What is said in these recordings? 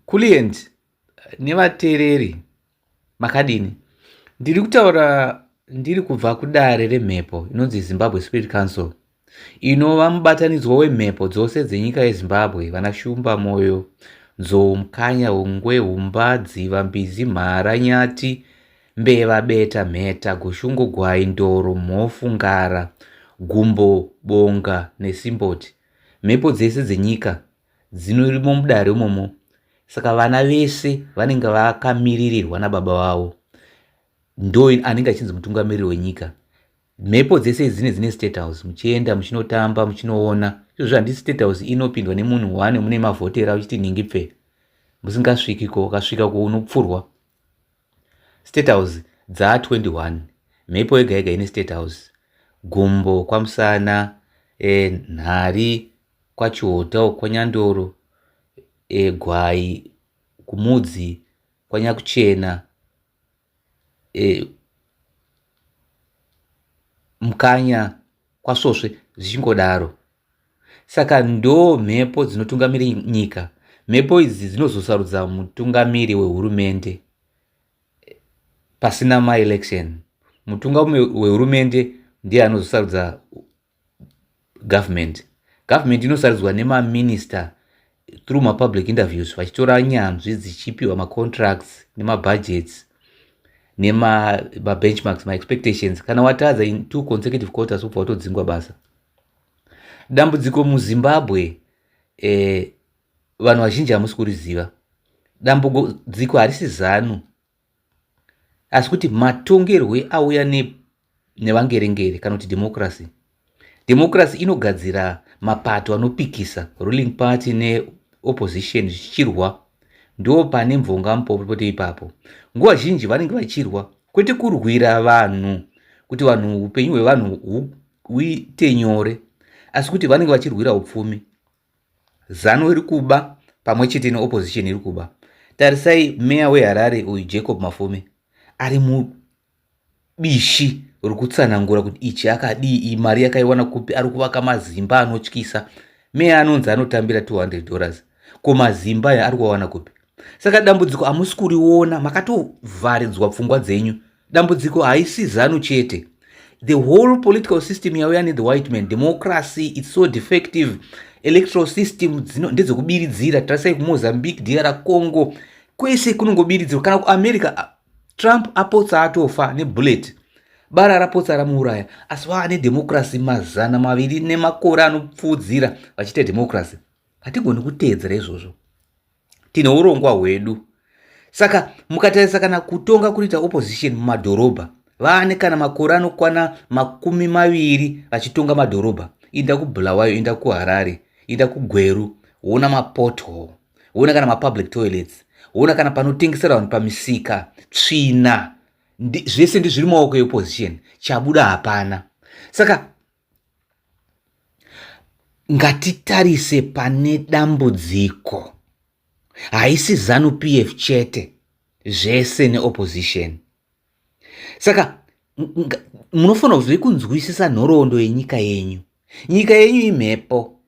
Kulient nevateereri makadini? Ndiri kutaura ndiri kubva kudare remhepo inonzi Zimbabwe Spirit Council inova mubatanidzwa wemhepo dzose dzenyika yeZimbabwe vana Shumba, Moyo, Nzou, Mukanya, Hungwe, Humba, Dziva, Mbizi, Mhara, Nyati, Mbeva, Beta, Mheta, Gushungo, Gwai, Ndoro, Mhofu, Ngara, Gumbo, Bonga neSimboti. Mhepo dzese dzenyika dzinorimo mudare imomo saka vana vese vanenge vakamiririrwa nababa vavo ndo anenge achinzi mutungamiriri wenyika mhepo dzese idzi dzine dzine state house muchienda muchinotamba muchinoona izvozvo handiti state house inopindwa nemunhu one mune mavhotera uchiti nhingi pfe musingasvikiko ukasvika ko unopfurwa State house dzaa 21 mhepo yega yega ine state house gumbo kwamusana e, nhari kwachihota kwanyandoro e, gwai kumudzi kwanyakuchena e, mukanya kwasvosve zvichingodaro saka ndo mhepo dzinotungamira nyika mhepo idzi dzinozosarudza mutungamiri wehurumende pasina maelection mutungamiri wehurumende ndiye anozosarudza government government inosarudzwa nemaminista through mapublic interviews vachitora nyanzvi dzichipiwa macontracts nemabudgets nemabenchmarks maexpectations kana watadza in two consecutive quarters ubva watodzingwa basa dambudziko muzimbabwe eh, vanhu vazhinji hamusi kuriziva dambudziko harisi zanu asi kuti matongerwe auya nevangerengere kana kuti democracy democracy inogadzira mapato anopikisa ruling party neopposition zvichirwa ndo pane mvonga mupopote ipapo nguva zhinji vanenge vachirwa kwete kurwira vanhu kuti vanhu upenyu hwevanhu huite nyore asi kuti vanenge vachirwira upfumi Zanu iri kuba pamwe chete neopposition iri kuba. Tarisai meya weHarare uyu Jacob Mafume ari mubishi rikutsanangura kuti ichi akadii iyi mari yakaiwana kupi ari kuvaka mazimba anotyisa. Meya anonzi anotambira 200 dollars ko mazimba aya ari kuwawana kupi? Saka dambudziko hamusi kuriona makatovharidzwa pfungwa dzenyu. Dambudziko haisi Zanu chete. The whole political system yauya ne the white man democracy it's so defective electoral system ndedzekubiridzira tarisai kumozambique dr congo kwese kunongobiridzirwa kana kuamerica trump apotsa atofa nebullet bara rapotsa ramuuraya asi vaane democracy mazana maviri nemakore anopfuudzira vachiita democracy hatigoni kuteedzera izvozvo tine urongwa hwedu saka mukatarisa kana kutonga kunoita opposition mumadhorobha vaane kana makore anokwana 20 vachitonga madhorobha inda kubulawayo inda kuharare inda kugweru woona mapothole woona kana mapublic toilets woona kana panotengesera vanhu pamisika tsvina zvese ndizviri maoko eopposition chabuda hapana saka Ngatitarise pane dambudziko. Haisi Zanu PF chete, zvese neopposition. Saka munofanira kuzive kunzwisisa nhoroondo yenyika yenyu. Nyika yenyu imhepo.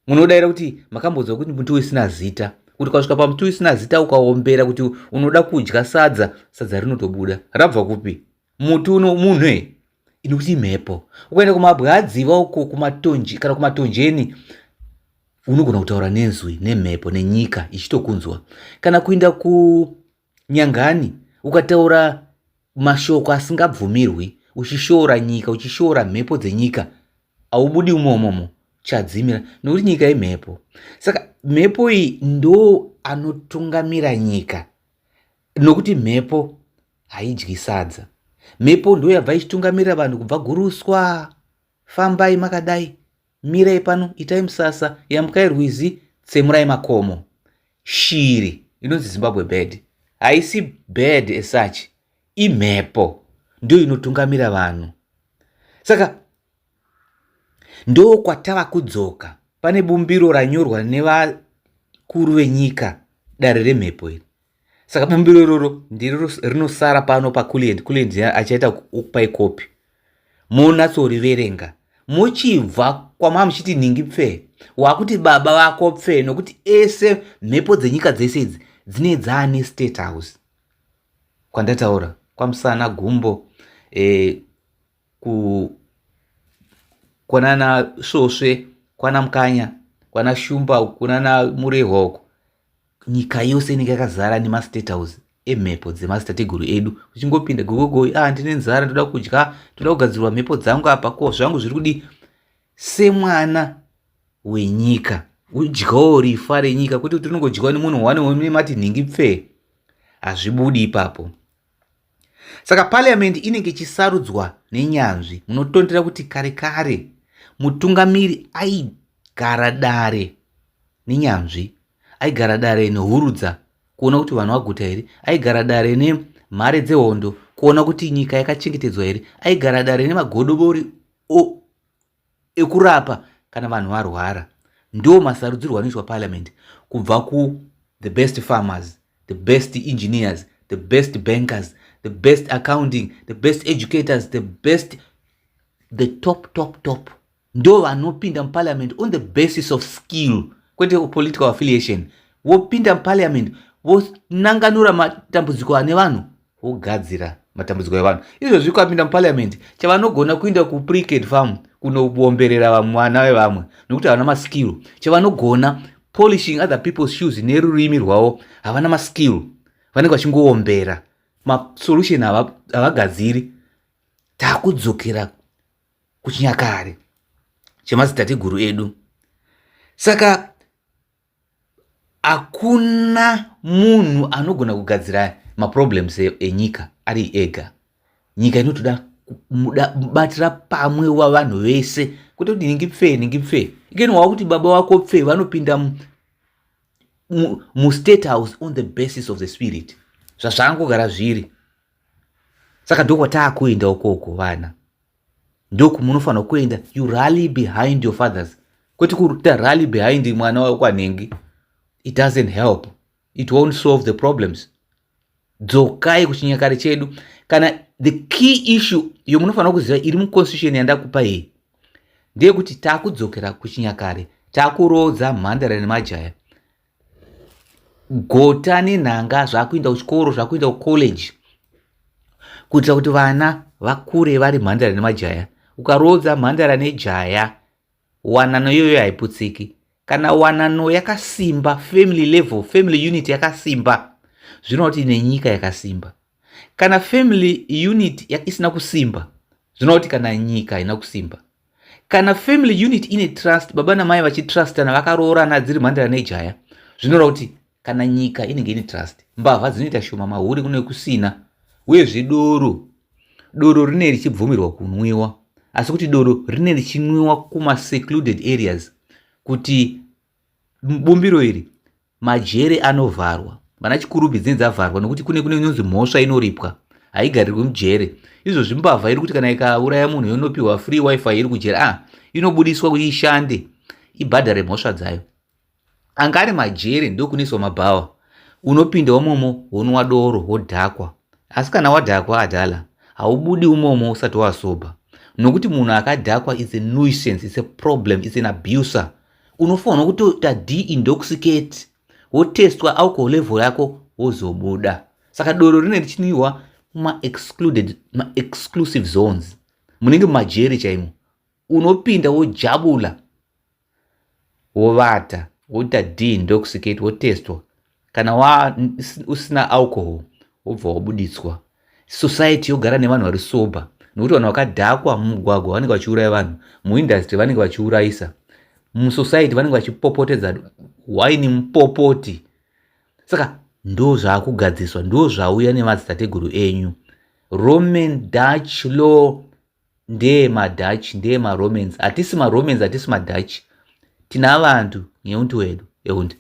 Munodaira kuti makambonzwa kuti muti usina zita, kuti ukasvika pamuti usina zita ukaombera kuti unoda kudya sadza, sadza rinotobuda. Rabva kupi? Muti uno munhu e inokuti imhepo. Ukaenda kumabwadziva uko kumatonji kana kumatonjeni unogona kutaura nenzwi nemhepo nenyika ichitokunzwa. Kana kuenda kunyangani ukataura mashoko asingabvumirwi uchishoora nyika uchishoora mhepo dzenyika haubudi umomomo chadzimira nokuti nyika imhepo. Saka mhepo iyi ndo anotungamira nyika nokuti mhepo haidyi sadza. Mhepo ndiyo yabva ichitungamirira vanhu kubva guruswa, fambai makadai, mirai pano, itai musasa, yambukai rwizi, tsemurai makomo. Shiri inonzi Zimbabwe bird haisi bird as such, imhepo ndiyo inotungamira vanhu. Saka ndokwatava kudzoka pane bumbiro ranyorwa nevakuru venyika dare remhepo iri saka bumbiro iroro ndiro rinosara pano paculient culient achaita okupai kopi monatsoriverenga mochibva kwamaa muchiti nhingi pfee wakuti baba vako pfee nokuti ese mhepo dzenyika dzese idzi dzine dzaane state house kwandataura kwamusana gumbo e, ku kwanana svosve, kwana mukanya, kwana shumba, kunana murehwa uko. Nyika yose inenge yakazara nemastate house emhepo dzemazitateguru edu. Uchingopinda gogogoi, ah, ndine nzara, ndoda kudya, ndoda kugadzirwa mhepo dzangu apa, ko zvangu zviri kudii? Semwana wenyika udyawo rifa renyika, kwete kuti rinongodyiwa nemunhu one wemati nhingi pfee, hazvibudi ipapo. Saka parliament inenge ichisarudzwa nenyanzvi. Munotondera kuti kare kare mutungamiri aigara dare nenyanzvi, aigara dare nehurudza kuona kuti vanhu vaguta here, aigara dare nemhare dzehondo kuona kuti nyika yakachengetedzwa here, aigara dare nemagodobori ekurapa kana vanhu varwara. Ndo masarudzirwo anoitwa parliament, kubva ku the best farmers, the best engineers, the best bankers, the best accounting, the best educators, the best, the top top top, ndo vanopinda muparliament on the basis of skill, kwete political affiliation. Vopinda muparliament, vonanganura matambudziko ane vanhu, vogadzira matambudziko evanhu. Izvozvi ukapinda muparliament, chavanogona kuenda kuPricket Farm kunoomberera vana vevamwe, nokuti havana maskill. Chavanogona polishing other people's shoes nerurimi rwavo. Havana maskill, vanenge vachingoombera, masolution havagadziri. Taakudzokera kuchinyakare chemadzitateguru edu. Saka hakuna munhu anogona kugadzira maproblems enyika ari ega. Nyika inotoda mubatira pamwe wavanhu vese, kwete kuti ningi pfe, ningi pfe. Ikeni wakuti baba wako pfe, vanopinda mustate house on the basis of the spirit, zvazvangogara zviri. Saka ndokwataakuenda ukoko, vana, ndokumunofanira kuenda. You rally behind your fathers, kwete kuita rally behind mwana wakwanhengi. It doesn't help, it won't solve the problems. Dzokai kuchinyakare chedu. Kana the key issue yomunofanira kuziva iri muconstitution yandakupa iyi ndeyekuti taakudzokera kuchinyakare, taakuroodza mhandara nemajaya, gota nenhanga zvakuenda kuchikoro, zvakuenda kucollege, kuitira kuti vana vakure vari mhandara nemajaya. Ukaroodza mhandara nejaya, wanano iyoyo haiputsiki. Kana wanano yakasimba, family level, family unit yakasimba, zvinova kuti nenyika yakasimba. Kana family unit isina kusimba, zvinova kuti kana nyika haina kusimba. Kana family unit ine trust, baba namai vachitrustana, vakaroorana, dziri mhandara nejaya, zvinoreva kuti kana nyika inenge ine trust. Mbavha dzinoita shoma, mahuri kune kusina. Uyezve doro, doro rine richibvumirwa kunwiwa, asi kuti doro rine richinwiwa kumasecluded areas, kuti bumbiro iri, majere anovharwa, vana Chikurubhi dzinenge dzavharwa, nokuti kune inonzi mhosva inoripwa, haigarirwi mujere. Izvozvi mbavha iri kuti kana ikauraya munhu yonopiwa free WiFi iri kujere. Ah, inobudiswa kuti ishande, ibhadhare mhosva dzayo. Anga ari majere ndokunoiswa mabhawa, unopinda umomo, wonwa doro, wodhakwa. Asi kana wadhakwa adhala, haubudi umomo usati wasober, nokuti munhu akadhakwa is a nuisance, is a problem, is an abuser. Unofanirwa kutoita deintoxicate, wotestwa alcohol level yako, wozobuda. Saka doro rine richinwiwa mumaexcluded, maexclusive zones, munenge mumajeri chaimo. Unopinda, wojabula, wovata, woita deintoxicate, wotestwa. Kana wa usina alcohol, wobva wabuditswa. Society yogara nevanhu vari sober, nokuti vanhu vakadhakwa mumugwagwa vanenge vachiuraya vanhu, muindustry vanenge vachiurayisa, musociety vanenge vachipopotedza waini, mupopoti. Saka ndo zvaakugadziswa, ndo zvauya nemadzitateguru enyu. Roman Dutch law ndeyemaDutch, ndeyemaRomans. Hatisi maRomans, hatisi maDutch, tina vantu ngeuntu hwedu ehundi.